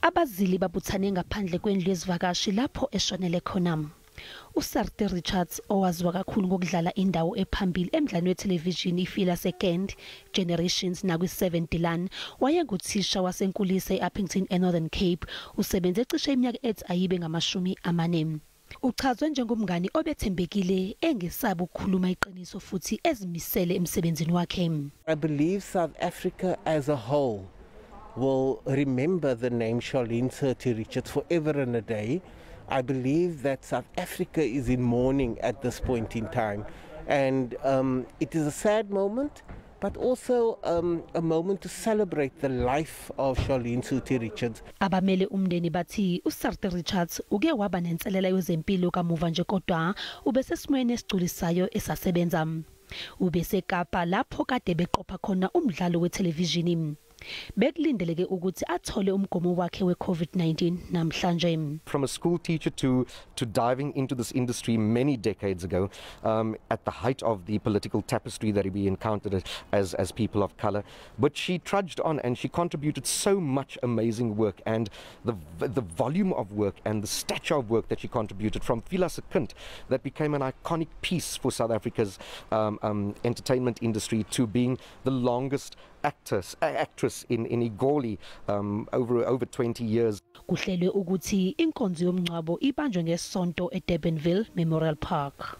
Abazili babuthane ngaphandle kwendlu yezivakashi lapho eshonele khona. USurthie Richards, owaziwa kakhulu ngokudlala indawo ephambili emdlalweni wethelevishini iFiela Se Kind, Generations nakwi-7 de Laan, wayenguthisha wasenkulisa e-Upington eNorthern Cape. Usebenze cishe iminyaka ethi ayibe ngama-40. Uchazwe njengomngani obethembekile, engesabi ukukhuluma iqiniso futhi ezimisele emsebenzini wakhe. I believe South Africa as a whole will remember the name Shaleen Surtie-Richards forever and a day. I believe that South Africa is in mourning at this point in time. And it is a sad moment, but also a moment to celebrate the life of Shaleen Surtie-Richards. Abamele umndeni bathi uSurthie Richards uke waba nenselela yezempilo kamuva nje, kodwa ubesesimweni esigculisayo esasebenza. UbeseKapa lapho kade beqopha khona umdlalo wethelevishini. Bekulindeleke ukuthi athole umgomo wakhe we-COVID-19 namhlanje. From a school teacher to diving into this industry many decades ago, at the height of the political tapestry that we encountered as people of color. But she trudged on and she contributed so much amazing work, and the volume of work and the stature of work that she contributed, from Fiela Se Kind, that became an iconic piece for South Africa's entertainment industry, to being the longest actress in Egoli, over 20 years. Kuhlelwe ukuthi inkonzo yomngcwabo ibanjwe ngeSonto eDurbanville Memorial Park.